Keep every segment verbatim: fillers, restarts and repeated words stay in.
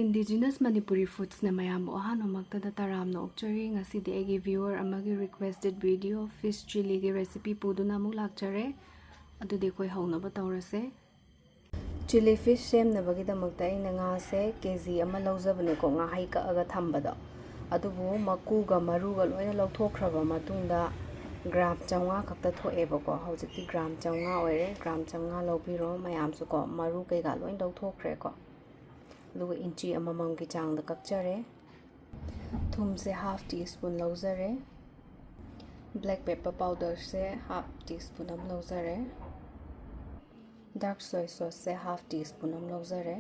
Indigenous Manipuri Foodsꯅ ꯃꯌꯥꯝꯕꯨ ꯑꯍꯥꯟꯕꯃꯛꯇꯗ ꯇꯔꯥꯝꯅ ꯑꯣꯛꯆꯔꯤ꯫ ꯉꯁꯤꯗꯤ ꯑꯩꯒꯤ viewer ꯑꯃꯒꯤ requested video fish chilliꯒꯤ recipe ꯄꯨꯗꯨꯅ ꯑꯃꯨꯛ ꯂꯥꯛꯆꯔꯦ꯫ ꯑꯗꯨꯗꯤ ꯑꯩꯈꯣꯏ ꯍꯧꯅꯕ ꯇꯧꯔꯁꯦ꯫ Chilli fish ꯁꯦꯝꯅꯕꯒꯤꯗꯃꯛꯇ ꯑꯩꯅ ꯉꯥꯁꯦ ꯀꯦ ꯖꯤ ꯑꯃ ꯂꯧꯖꯕꯅꯦꯀꯣ, ꯉꯥꯍꯩ ꯀꯛꯑꯒ ꯊꯝꯕꯗꯣ꯫ ꯑꯗꯨꯕꯨ ꯃꯀꯨꯒ ꯃꯔꯨꯒ ꯂꯣꯏꯅ ꯂꯧꯊꯣꯛꯈ꯭ꯔꯕ ꯃꯇꯨꯡꯗ gram ꯆꯥꯝꯃꯉꯥ ꯈꯛꯇ ꯊꯣꯛꯑꯦꯕꯀꯣ꯫ ꯍꯧꯖꯤꯛꯇꯤ gram ꯆꯥꯝꯃꯉꯥ ꯑꯣꯏꯔꯦ꯫ Gram ꯆꯥꯝꯃꯉꯥ ꯂꯧꯕꯤꯔꯣ ꯃꯌꯥꯝꯁꯨꯀꯣ꯫ ꯃꯔꯨ ꯀꯩꯀꯥ ꯂꯣꯏ ꯂꯧꯊꯣꯛꯈ꯭ꯔꯦꯀꯣ꯫ ꯑꯗꯨꯒ inch ꯑꯃꯃꯝꯒꯤ ꯆꯥꯡꯗ ꯀꯛꯆꯔꯦ꯫ ꯊꯨꯝꯁꯦ half teaspoon ꯂꯧꯖꯔꯦ꯫ Black pepper powderꯁꯦ half teaspoon ꯑꯃ ꯂꯧꯖꯔꯦ꯫ Dark soy sauceꯁꯦ half teaspoon ꯑꯃ ꯂꯧꯖꯔꯦ꯫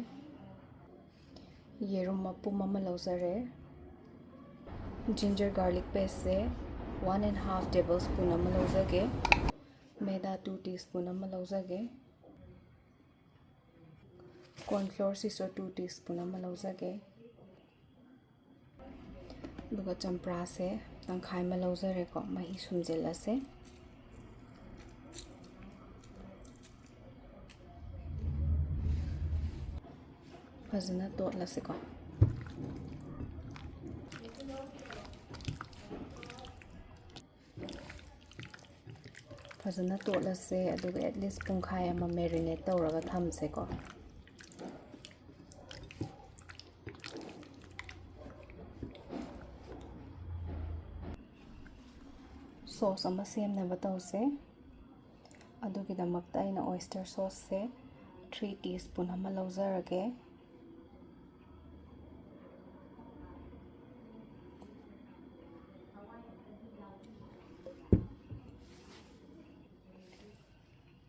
ꯌꯦꯔꯨꯝ ꯃꯄꯨꯝ ꯑꯃ ꯂꯧꯖꯔꯦ꯫ Ginger garlic pasteꯁꯦ one and half tablespoon ꯑꯃ ꯂꯧꯖꯒꯦ꯫ ꯃꯦꯗꯥ two teaspoon ꯑꯃ ꯂꯧꯖꯒꯦ꯫ Corn flourꯁꯤꯁꯨ two teaspoon ꯑꯃ ꯂꯧꯖꯒꯦ꯫ ꯑꯗꯨꯒ ꯆꯝꯄ꯭ꯔꯥꯁꯦ ꯇꯪꯈꯥꯏ ꯑꯃ ꯂꯧꯖꯔꯦꯀꯣ꯫ ꯃꯍꯤ ꯁꯨꯝꯖꯤꯜꯂꯁꯦ꯫ ꯐꯖꯅ ꯇꯣꯠꯂꯁꯤꯀꯣ꯫ ꯐꯖꯅ ꯇꯣꯠꯂꯁꯦ, ꯑꯗꯨꯒ at least ꯄꯨꯡꯈꯥꯏ ꯑꯃ marinate ꯇꯧꯔꯒ ꯊꯝꯁꯦꯀꯣ꯫ Sauce ꯑꯃ ꯁꯦꯝꯅꯕ ꯇꯧꯁꯦ꯫ ꯑꯗꯨꯒꯤꯗꯃꯛꯇ ꯑꯩꯅ oyster sauceꯁꯦ three teaspoon ꯑꯃ ꯂꯧꯖꯔꯒꯦ꯫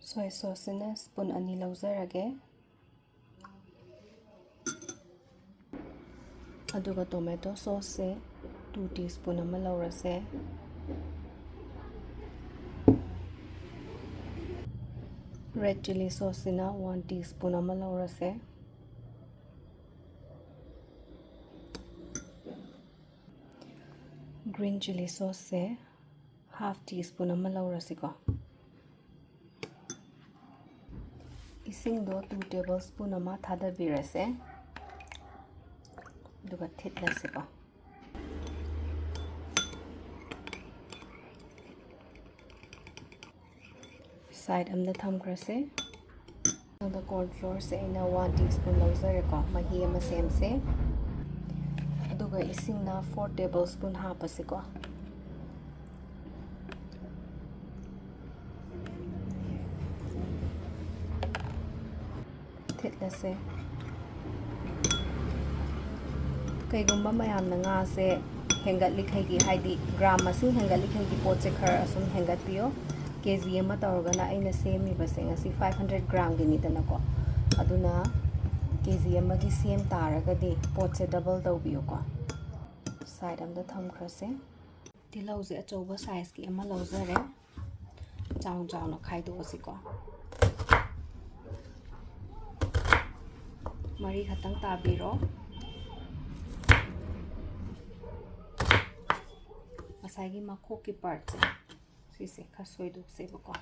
Soy sauceꯁꯤꯅ spoon ꯑꯅꯤ ꯂꯧꯖꯔꯒꯦ꯫ ꯑꯗꯨꯒ tomato sauceꯁꯦ two teaspoon ꯑꯃ ꯂꯧꯔꯁꯦ꯫ Red chilli sauceꯁꯤꯅ one teaspoon ꯑꯃ ꯂꯧꯔꯁꯦ꯫ Green chilli sauceꯁꯦ half teaspoon ꯑꯃ ꯂꯧꯔꯁꯤꯀꯣ꯫ ꯏꯁꯤꯡꯗꯣ two tablespoon ꯑꯃ ꯊꯥꯗꯕꯤꯔꯁꯦ꯫ ꯑꯗꯨꯒ ꯊꯤꯠꯂꯁꯤꯀꯣ꯫ ꯁꯥꯏꯠ ꯑꯝꯗ ꯊꯝꯈ꯭ꯔꯁꯦ꯫ ꯑꯗ ꯀꯣꯔꯟ ꯐ꯭ꯂꯣꯔꯁꯦ ꯑꯩꯅ ꯋꯥꯟ ꯇꯤ ꯁ꯭ꯄꯨꯟ ꯂꯧꯖꯔꯦꯀꯣ, ꯃꯍꯤ ꯑꯃ ꯁꯦꯝꯁꯦ꯫ ꯑꯗꯨꯒ ꯏꯁꯤꯡꯅ ꯐꯣꯔ ꯇꯦꯕꯜ ꯁ꯭ꯄꯨꯟ ꯍꯥꯞꯄꯁꯤꯀꯣ꯫ ꯊꯤꯠꯂꯁꯦ꯫ ꯀꯩꯒꯨꯝꯕ ꯃꯌꯥꯝꯅ ꯉꯥꯁꯦ ꯍꯦꯟꯒꯠꯂꯤꯈꯩꯒꯤ, ꯍꯥꯏꯗꯤ ꯒ꯭ꯔꯥꯝ ꯃꯁꯤꯡ ꯍꯦꯟꯒꯠꯂꯤꯈꯩꯒꯤ ꯄꯣꯠꯁꯦ ꯈꯔ ꯑꯁꯨꯝ ꯍꯦꯟꯒꯠꯄꯤꯌꯣ꯫ ꯀꯦ ꯖꯤ ꯑꯃ ꯇꯧꯔꯒꯅ ꯑꯩꯅ ꯁꯦꯝꯃꯤꯕꯁꯦ ꯉꯁꯤ ꯐꯥꯏꯚ ꯍꯟꯗ꯭ꯔꯦꯠ ꯒ꯭ꯔꯥꯝꯒꯤꯅꯤꯗꯅꯀꯣ꯫ ꯑꯗꯨꯅ ꯀꯦ ꯖꯤ ꯑꯃꯒꯤ ꯁꯦꯝ ꯇꯥꯔꯒꯗꯤ ꯄꯣꯠꯁꯦ ꯗꯕꯜ ꯇꯧꯕꯤꯌꯨꯀꯣ꯫ ꯁꯥꯏꯠ ꯑꯝꯗ ꯊꯝꯈ꯭ꯔꯁꯦ꯫ ꯇꯤꯜꯍꯧꯁꯦ ꯑꯆꯧꯕ ꯁꯥꯏꯖꯀꯤ ꯑꯃ ꯂꯧꯖꯔꯦ꯫ ꯆꯥꯎ ꯆꯥꯎꯅ ꯈꯥꯏꯗꯣꯛꯑꯁꯤꯀꯣ꯫ ꯃꯔꯤ ꯈꯛꯇꯪ ꯇꯥꯕꯤꯔꯣ꯫ ꯉꯁꯥꯏꯒꯤ ꯃꯈꯣꯛꯀꯤ ꯄꯥꯔꯠꯁꯦ, ꯁꯤꯁꯦ ꯈꯔ ꯁꯣꯏꯗꯣꯛꯁꯦꯕꯀꯣ꯫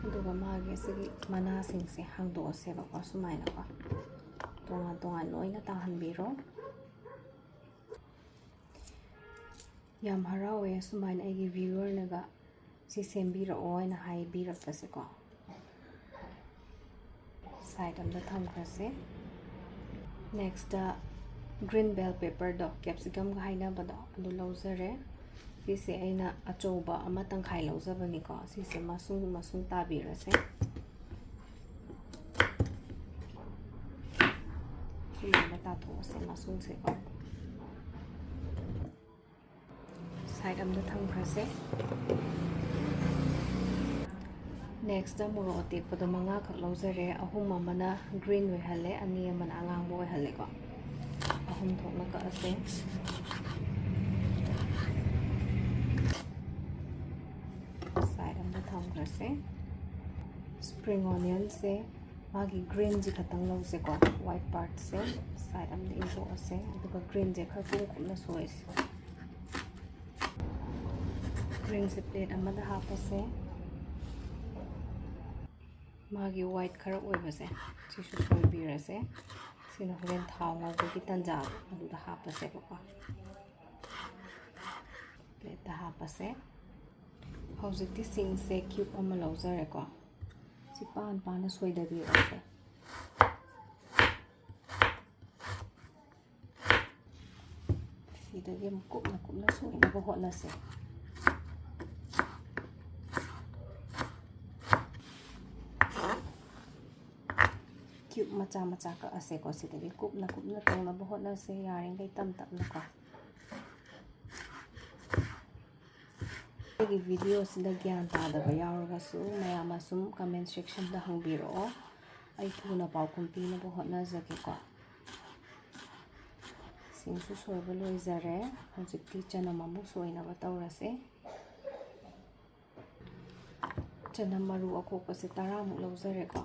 ꯑꯗꯨꯒ ꯃꯥꯒꯤ ꯑꯁꯤꯒꯤ ꯃꯅꯥꯁꯤꯡꯁꯦ ꯍꯥꯡꯗꯣꯛꯑꯁꯦꯕꯀꯣ, ꯁꯨꯃꯥꯏꯅꯀꯣ꯫ ꯇꯣꯉꯥꯟ ꯇꯣꯉꯥꯟ ꯂꯣꯏꯅ ꯇꯥꯍꯟꯕꯤꯔꯣ꯫ ꯌꯥꯝ ꯍꯔꯥꯎꯋꯦ ꯁꯨꯃꯥꯏꯅ ꯑꯩꯒꯤ ꯚ꯭ꯌꯨꯋꯔꯅꯒ ꯁꯤ ꯁꯦꯝꯕꯤꯔꯛꯑꯣ ꯍꯥꯏꯅ ꯍꯥꯏꯕꯤꯔꯛꯄꯁꯦꯀꯣ꯫ ꯁꯥꯏꯠ ꯑꯝꯗ ꯊꯝꯈ꯭ꯔꯁꯦ꯫ ꯅꯦꯛꯁꯇ ꯒ꯭ꯔꯤꯟ ꯕꯦꯜ ꯄꯦꯄꯔꯗꯣ, ꯀꯦꯞꯁꯤꯀꯝꯒ ꯍꯥꯏꯅꯕꯗꯣ, ꯑꯗꯨ ꯂꯧꯖꯔꯦ꯫ ꯁꯤꯁꯦ ꯑꯩꯅ ꯑꯆꯧꯕ ꯑꯃ ꯇꯪꯈꯥꯏ ꯂꯧꯖꯕꯅꯤꯀꯣ꯫ ꯁꯤꯁꯦ ꯃꯁꯨꯡ ꯃꯁꯨꯡ ꯇꯥꯕꯤꯔꯁꯦ꯫ ꯁꯨꯃꯥꯏꯅ ꯇꯥꯊꯣꯛꯑꯁꯦ ꯃꯁꯨꯡꯁꯦꯀꯣ꯫ ꯁꯥꯏꯠ ꯑꯝꯗ ꯊꯝꯈ꯭ꯔꯁꯦ꯫ ꯅꯦꯛꯁꯇ ꯃꯣꯔꯣꯛ ꯑꯇꯦꯛꯄꯗꯣ ꯃꯉꯥꯈꯛ ꯂꯧꯖꯔꯦ꯫ ꯑꯍꯨꯝ ꯑꯃꯅ ꯒ꯭ꯔꯤꯟ ꯑꯣꯏꯍꯜꯂꯦ, ꯑꯅꯤ ꯑꯃꯅ ꯑꯉꯥꯡꯕ ꯑꯣꯏꯍꯜꯂꯦꯀꯣ꯫ ꯑꯍꯨꯝ ꯊꯣꯛꯅ ꯀꯛꯑꯁꯦ꯫ ꯁꯥꯏꯠ ꯑꯝꯗ ꯊꯝꯈ꯭ꯔꯁꯦ꯫ ꯁ꯭ꯄ꯭ꯔꯤꯡ ꯑꯣꯅꯤꯌꯟꯁꯦ ꯃꯥꯒꯤ ꯒ꯭ꯔꯤꯟꯁꯦ ꯈꯛꯇꯪ ꯂꯧꯁꯦꯀꯣ, ꯋꯥꯏꯠ ꯄꯥꯔꯠꯁꯦ ꯁꯥꯏꯠ ꯑꯝꯗ ꯏꯟꯊꯣꯛꯑꯁꯦ, ꯑꯗꯨꯒ ꯒ꯭ꯔꯤꯟꯁꯦ ꯈꯔ ꯀꯨꯞꯅ ꯀꯨꯞꯅ ꯁꯣꯏꯁꯦ꯫ ꯒ꯭ꯔꯤꯟꯁꯦ ꯄ꯭ꯂꯦꯠ ꯑꯃꯗ ꯍꯥꯞꯄꯁꯦ꯫ ꯃꯥꯒꯤ ꯋꯥꯏꯠ ꯈꯔ ꯑꯣꯏꯕꯁꯦ ꯁꯤꯁꯨ ꯁꯣꯏꯕꯤꯔꯁꯦ꯫ ꯁꯤꯅ ꯍꯣꯔꯦꯟ ꯊꯥꯎ ꯉꯧꯕꯒꯤ ꯇꯟꯖꯥꯗꯣ ꯑꯗꯨꯗ ꯍꯥꯞꯄꯁꯦꯕꯀꯣ꯫ ꯄ꯭ꯂꯦꯠꯇ ꯍꯥꯞꯄꯁꯦ꯫ ꯍꯧꯖꯤꯛꯇꯤ ꯁꯤꯡꯁꯦ ꯀ꯭ꯌꯨꯕ ꯑꯃ ꯂꯧꯖꯔꯦꯀꯣ꯫ ꯁꯤ ꯄꯥꯟ ꯄꯥꯟꯅ ꯁꯣꯏꯗꯕꯤꯔꯛꯑꯁꯦ꯫ ꯁꯤꯗꯒꯤ ꯑꯃꯨꯛ ꯀꯨꯞꯅ ꯀꯨꯞꯅ ꯁꯣꯏꯅꯕ ꯍꯣꯠꯅꯁꯦ꯫ ꯀ꯭ꯌꯨꯕ ꯃꯆꯥ ꯃꯆꯥ ꯀꯛꯑꯁꯦꯀꯣ꯫ ꯁꯤꯗꯒꯤ ꯀꯨꯞꯅ ꯀꯨꯞꯅ ꯇꯧꯅꯕ ꯍꯣꯠꯅꯁꯦ, ꯌꯥꯔꯤꯈꯩ ꯇꯞ ꯇꯞꯅꯀꯣ꯫ ꯑꯩꯒꯤ ꯚꯤꯗꯤꯑꯣꯁꯤꯗ ꯒ꯭ꯌꯥꯟ ꯇꯥꯗꯕ ꯌꯥꯎꯔꯒꯁꯨ ꯃꯌꯥꯝꯅ ꯁꯨꯝ ꯀꯃꯦꯟ ꯁꯦꯛꯁꯟꯗ ꯍꯪꯕꯤꯔꯛꯑꯣ, ꯑꯩ ꯊꯨꯅ ꯄꯥꯎꯈꯨꯝ ꯄꯤꯅꯕ ꯍꯣꯠꯅꯖꯒꯦꯀꯣ꯫ ꯁꯤꯡꯁꯨ ꯁꯣꯏꯕ ꯂꯣꯏꯖꯔꯦ꯫ ꯍꯧꯖꯤꯛꯇꯤ ꯆꯅꯝ ꯑꯃꯨꯛ ꯁꯣꯏꯅꯕ ꯇꯧꯔꯁꯦ꯫ ꯆꯅꯝ ꯃꯔꯨ ꯑꯀꯣꯛꯄꯁꯦ ꯇꯔꯥꯃꯨꯛ ꯂꯧꯖꯔꯦꯀꯣ꯫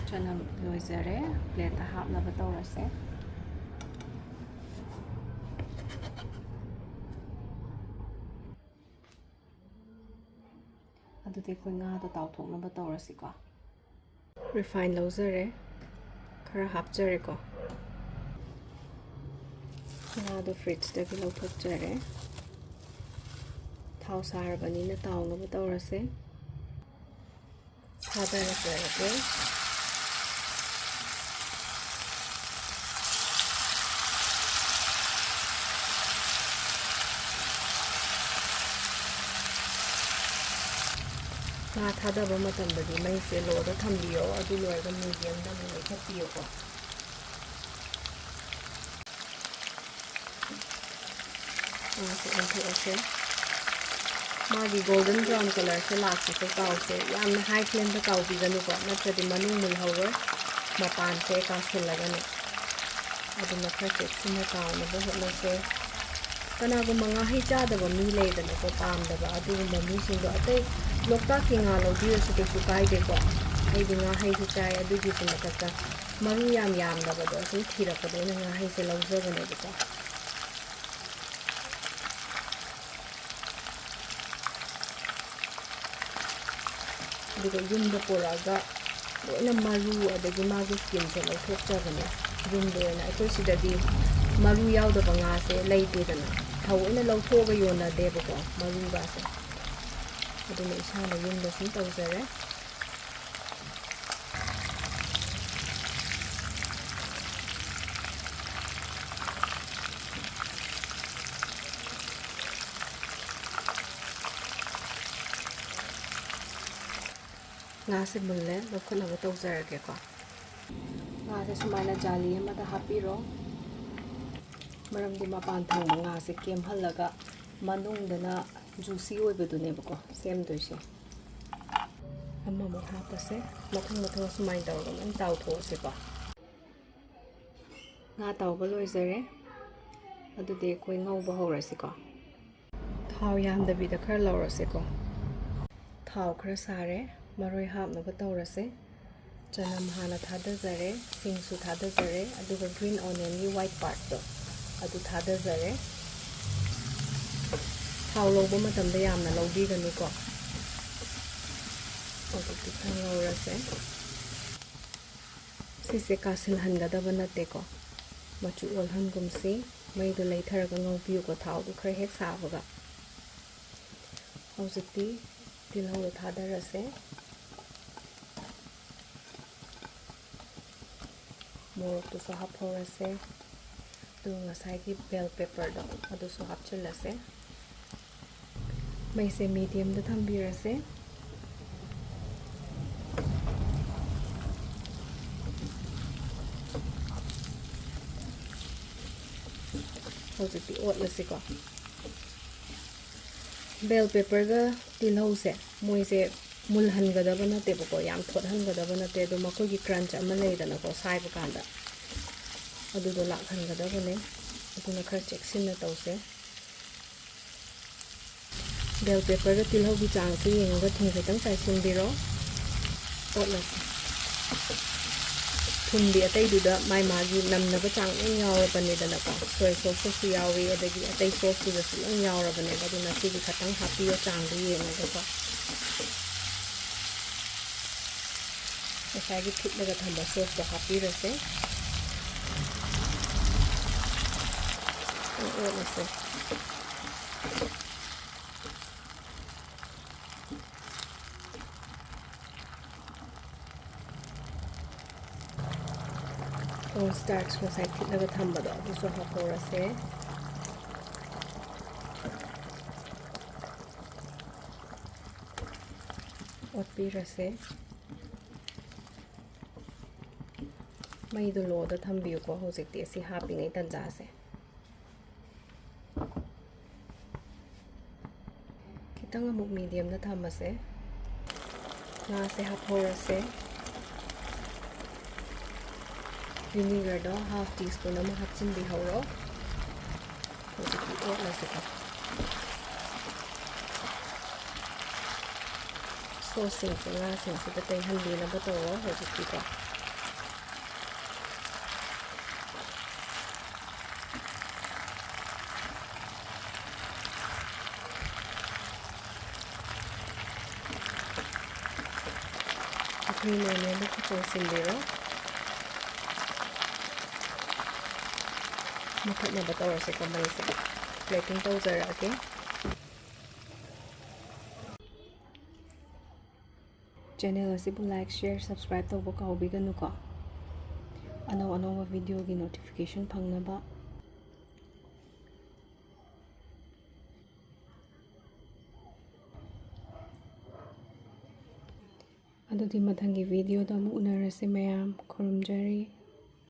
ꯆꯅꯝ ꯂꯣꯏꯖꯔꯦ꯫ ꯄ꯭ꯂꯦꯠꯇ ꯍꯥꯞꯅꯕ ꯇꯧꯔꯁꯦ꯫ ꯑꯗꯨꯗꯤ ꯑꯩꯈꯣꯏ ꯉꯥꯗꯣ ꯇꯥꯎꯊꯣꯛꯅꯕ ꯇꯧꯔꯁꯤꯀꯣ꯫ ꯔꯤꯐꯥꯏꯟ ꯂꯧꯖꯔꯦ, ꯈꯔ ꯍꯥꯞꯆꯔꯦꯀꯣ꯫ ꯉꯥꯗꯣ ꯐ꯭ꯔꯤꯖꯇꯒꯤ ꯂꯧꯊꯣꯛꯆꯔꯦ꯫ ꯊꯥꯎ ꯁꯥꯔꯕꯅꯤꯅ ꯇꯥꯎꯅꯕ ꯇꯧꯔꯁꯦ꯫ ꯊꯥꯗꯔꯖꯔꯒꯦ꯫ ꯉꯥ ꯊꯥꯗꯕ ꯃꯇꯝꯗꯗꯤ ꯃꯩꯁꯦ ꯂꯣꯗ ꯊꯝꯕꯤꯌꯣ, ꯑꯗꯨ ꯂꯣꯏꯔꯒ ꯃꯤꯗꯤꯌꯝꯗ ꯑꯃꯨꯛ ꯂꯩꯈꯠꯄꯤꯌꯨꯀꯣ꯫ ꯉꯥꯁꯦ ꯑꯣꯟꯊꯣꯛꯑꯁꯦ꯫ ꯃꯥꯒꯤ ꯒꯣꯜꯗꯟ ꯕ꯭ꯔꯥꯎꯟ ꯀꯂꯔꯁꯦ ꯂꯥꯛꯄꯁꯦ ꯇꯥꯎꯁꯦ꯫ ꯌꯥꯝꯅ ꯍꯥꯏ ꯐ꯭ꯂꯦꯝꯗ ꯇꯥꯎꯕꯤꯒꯅꯨꯀꯣ, ꯅꯠꯇ꯭ꯔꯗꯤ ꯃꯅꯨꯡ ꯃꯨꯜꯍꯧꯔꯣꯏ, ꯃꯄꯥꯟꯁꯦ ꯀꯥꯁꯤꯜꯂꯒꯅꯦ꯫ ꯑꯗꯨꯅ ꯈꯔ ꯆꯦꯛꯁꯤꯟꯅ ꯇꯥꯎꯅꯕ ꯍꯣꯠꯅꯁꯦ꯫ ꯀꯅꯥꯒꯨꯝꯕ ꯉꯥꯍꯩ ꯆꯥꯗꯕ ꯃꯤ ꯂꯩꯗꯅꯀꯣ, ꯄꯥꯝꯗꯕ, ꯑꯗꯨꯒꯨꯝꯕ ꯃꯤꯁꯤꯡꯗꯣ ꯑꯇꯩ ꯂꯣꯛꯇꯥꯛꯀꯤ ꯉꯥ ꯂꯧꯕꯤꯔꯁꯨ ꯀꯩꯁꯨ ꯀꯥꯏꯗꯦꯀꯣ꯫ ꯑꯩꯗꯤ ꯉꯥꯍꯩꯁꯨ ꯆꯥꯏ, ꯑꯗꯨꯒꯤꯁꯨ ꯃꯊꯛꯇ ꯃꯔꯨ ꯌꯥꯝ ꯌꯥꯝꯗꯕꯗꯣ ꯑꯁꯨꯝ ꯊꯤꯔꯛꯄꯗ ꯑꯩꯅ ꯉꯥꯍꯩꯁꯦ ꯂꯧꯖꯕꯅꯦꯕꯀꯣ꯫ ꯑꯗꯨꯒ ꯌꯨꯝꯗ ꯄꯨꯔꯛꯑꯒ ꯂꯣꯏꯅ ꯃꯔꯨ ꯑꯗꯒꯤ ꯃꯥꯒꯤ skinꯁꯦ ꯂꯧꯊꯣꯛꯆꯕꯅꯦ꯫ ꯌꯨꯝꯗ ꯑꯣꯏꯅ ꯑꯩꯈꯣꯏ ꯁꯤꯗꯗꯤ ꯃꯔꯨ ꯌꯥꯎꯗꯕ ꯉꯥꯁꯦ ꯂꯩꯇꯦꯗꯅ, ꯊꯑꯣꯏꯅ ꯂꯧꯊꯣꯛꯑꯒ ꯌꯣꯟꯅꯗꯦꯕꯀꯣ ꯃꯔꯨꯒꯥꯁꯦ꯫ ꯑꯗꯨꯅ ꯏꯁꯥꯅ ꯌꯨꯝꯗ ꯁꯨꯝ ꯇꯧꯖꯔꯦ꯫ ꯉꯥꯁꯦ ꯃꯨꯜꯂꯦ, ꯂꯧꯈꯠꯅꯕ ꯇꯧꯖꯔꯒꯦꯀꯣ꯫ ꯉꯥꯁꯦ ꯁꯨꯃꯥꯏꯅ ꯖꯥꯂꯤ ꯑꯃꯗ ꯍꯥꯞꯄꯤꯔꯣ, ꯃꯔꯝꯗꯤ ꯃꯄꯥꯟ ꯊꯪꯕ ꯉꯥꯁꯦ ꯀꯦꯝꯍꯜꯂꯒ ꯃꯅꯨꯡꯗꯅ juicy ꯑꯣꯏꯕꯗꯨꯅꯦꯕꯀꯣ ꯁꯦꯝꯗꯣꯏꯁꯦ꯫ ꯑꯃꯃꯨꯛ ꯍꯥꯞꯄꯁꯦ꯫ ꯃꯊꯪ ꯃꯊꯪ ꯁꯨꯃꯥꯏꯅ ꯇꯧꯔꯒ ꯂꯣꯏ ꯇꯥꯎꯊꯣꯛꯑꯁꯦꯀꯣ꯫ ꯉꯥ ꯇꯥꯎꯕ ꯂꯣꯏꯖꯔꯦ꯫ ꯑꯗꯨꯗꯤ ꯑꯩꯈꯣꯏ ꯉꯧꯕ ꯍꯧꯔꯁꯤꯀꯣ꯫ ꯊꯥꯎ ꯌꯥꯝꯗꯕꯤꯗ ꯈꯔ ꯂꯧꯔꯁꯦꯀꯣ꯫ ꯊꯥꯎ ꯈꯔ ꯁꯥꯔꯦ, ꯃꯔꯣꯏ ꯍꯥꯞꯅꯕ ꯇꯧꯔꯁꯦ꯫ ꯆꯅꯝ ꯍꯥꯟꯅ ꯊꯥꯗꯖꯔꯦ, ꯁꯤꯡꯁꯨ ꯊꯥꯗꯖꯔꯦ, ꯑꯗꯨꯒ green onionꯒꯤ white partꯇꯣ ꯑꯗꯨ ꯊꯥꯗꯖꯔꯦ꯫ ꯊꯥꯎ ꯂꯧꯕ ꯃꯇꯝꯗ ꯌꯥꯝꯅ ꯂꯧꯕꯤꯒꯅꯨꯀꯣ꯫ ꯍꯧꯖꯤꯛꯇꯤ ꯈꯔ ꯉꯧꯔꯁꯦ꯫ ꯁꯤꯁꯦ ꯀꯥꯁꯤꯜꯍꯟꯒꯗꯕ ꯅꯠꯇꯦꯀꯣ, ꯃꯆꯨ ꯑꯣꯜꯍꯟꯒꯨꯝꯁꯤ꯫ ꯃꯩꯗꯣ ꯂꯩꯊꯔꯒ ꯉꯧꯕꯤꯌꯨꯀꯣ, ꯊꯥꯎꯗꯣ ꯈꯔ ꯍꯦꯛ ꯁꯥꯕꯒ꯫ ꯍꯧꯖꯤꯛꯇꯤ ꯇꯤꯜꯍꯧꯗꯣ ꯊꯥꯗꯔꯁꯦ꯫ ꯃꯣꯔꯣꯛꯇꯨꯁꯨ ꯍꯥꯞꯍꯧꯔꯁꯦ꯫ ꯑꯗꯨꯒ ꯉꯁꯥꯏꯒꯤ bell pepperꯗꯣ ꯑꯗꯨꯁꯨ ꯍꯥꯞꯆꯤꯜꯂꯁꯦ꯫ ꯃꯩꯁꯦ mediumꯗ ꯊꯝꯕꯤꯔꯁꯦ꯫ ꯍꯧꯖꯤꯛꯇꯤ ꯑꯣꯠꯂꯁꯤꯀꯣ꯫ Bell pepperꯒ ꯇꯤꯜꯍꯧꯁꯦ, ꯃꯣꯏꯁꯦ ꯃꯨꯜꯍꯟꯒꯗꯕ ꯅꯠꯇꯦꯕꯀꯣ, ꯌꯥꯝ ꯊꯣꯠꯍꯟꯒꯗꯕ ꯅꯠꯇꯦ꯫ ꯑꯗꯣ ꯃꯈꯣꯏꯒꯤ crunch ꯑꯃ ꯂꯩꯗꯅꯀꯣ, ꯁꯥꯏꯕ ꯀꯥꯟꯗ ꯑꯗꯨꯗꯣ ꯂꯥꯛꯍꯟꯒꯗꯕꯅꯦ꯫ ꯑꯗꯨꯅ ꯈꯔ ꯆꯦꯛꯁꯤꯟꯅ ꯇꯧꯁꯦ꯫ Bell pepperꯒ ꯇꯤꯜꯍꯧꯒꯤ ꯆꯥꯡꯁꯦ ꯌꯦꯡꯉꯒ ꯊꯨꯝ ꯈꯤꯇꯪ ꯆꯥꯏꯁꯤꯟꯕꯤꯔꯣ꯫ ꯑꯣꯠꯂꯁꯤ꯫ ꯊꯨꯝꯗꯤ ꯑꯇꯩꯗꯨꯗ ꯃꯥꯏ ꯃꯥꯒꯤ ꯅꯝꯅꯕ ꯆꯥꯡ ꯂꯣꯏ ꯌꯥꯎꯔꯕꯅꯤꯗꯅꯀꯣ꯫ Soy sauceꯇꯁꯨ ꯌꯥꯎꯏ, ꯑꯗꯒꯤ ꯑꯇꯩ sauceꯇꯨꯗꯁꯨ ꯂꯣꯏ ꯌꯥꯎꯔꯕꯅꯦꯕ꯫ ꯑꯗꯨꯅ ꯁꯤꯒꯤ ꯈꯇꯪ ꯍꯥꯞꯄꯤꯌꯣ, ꯆꯥꯡꯗꯣ ꯌꯦꯡꯉꯒꯀꯣ꯫ ꯉꯁꯥꯏꯒꯤ ꯊꯤꯠꯂꯒ ꯊꯝꯕ ꯁꯣꯁꯇꯣ ꯍꯥꯞꯄꯤꯔꯁꯦ꯫ ꯑꯣꯠꯂꯁꯦ꯫ ꯀꯣꯔꯟ ꯁ꯭ꯇꯥꯔꯆ ꯉꯁꯥꯏ ꯊꯤꯠꯂꯒ ꯊꯝꯕꯗꯣ ꯑꯗꯨꯁꯨ ꯍꯥꯞꯍꯧꯔꯁꯦ꯫ ꯑꯣꯠꯄꯤꯔꯁꯦ꯫ ꯃꯩꯗꯣ ꯂꯣꯗ ꯊꯝꯕꯤꯌꯨꯀꯣ ꯍꯧꯖꯤꯛꯇꯤ, ꯑꯁꯤ ꯍꯥꯞꯄꯤꯉꯩ ꯇꯟꯖꯥꯁꯦ꯫ ꯈꯤꯇꯪ ꯑꯃꯨꯛ ꯃꯤꯗꯤꯌꯝꯗ ꯊꯝꯃꯁꯦ꯫ ꯉꯥꯁꯦ ꯍꯥꯞꯍꯧꯔꯁꯦ꯫ ꯚꯤꯅꯤꯒꯔꯗꯣ ꯍꯥꯐ ꯇꯤ ꯁ꯭ꯄꯨꯟ ꯑꯃ ꯍꯥꯞꯆꯤꯟꯕꯤꯍꯧꯔꯣ꯫ ꯍꯧꯖꯤꯛꯇꯤ ꯑꯣꯠꯂꯁꯤꯀꯣ꯫ ꯁꯣꯁꯁꯤꯡꯁꯦ ꯉꯥꯁꯤꯡꯁꯤꯗ ꯇꯩꯍꯟꯕꯤꯅꯕ ꯇꯧꯔꯣ ꯍꯧꯖꯤꯛꯇꯤꯀꯣ꯫ ꯑꯩꯈꯣꯏ ꯅꯣꯔꯃꯦꯜꯗ ꯈꯤꯇꯪ ꯁꯤꯟꯕꯤꯔꯣ꯫ ꯃꯨꯊꯠꯅꯕ ꯇꯧꯔꯁꯦꯀꯣ ꯃꯩꯁꯦ꯫ ꯄ꯭ꯂꯦꯇꯤꯡ ꯇꯧꯖꯔꯛꯑꯒꯦ꯫ ꯆꯦꯅꯦꯜ ꯑꯁꯤꯕꯨ ꯂꯥꯏꯛ, ꯁꯤꯌꯔ, ꯁꯕꯁꯀ꯭ꯔꯥꯏꯕ ꯇꯧꯕ ꯀꯥꯎꯕꯤꯒꯅꯨꯀꯣ꯫ ꯑꯅꯧ ꯑꯅꯧꯕ ꯚꯤꯗꯤꯑꯣꯒꯤ ꯅꯣꯇꯤꯐꯤꯀꯦꯁꯟ ꯐꯪꯅꯕ꯫ ꯑꯗꯨꯗꯤ ꯃꯊꯪꯒꯤ ꯚꯤꯗꯤꯑꯣꯗ ꯑꯃꯨꯛ ꯎꯅꯔꯁꯤ ꯃꯌꯥꯝ꯫ ꯈꯨꯔꯨꯝꯖꯔꯤ꯫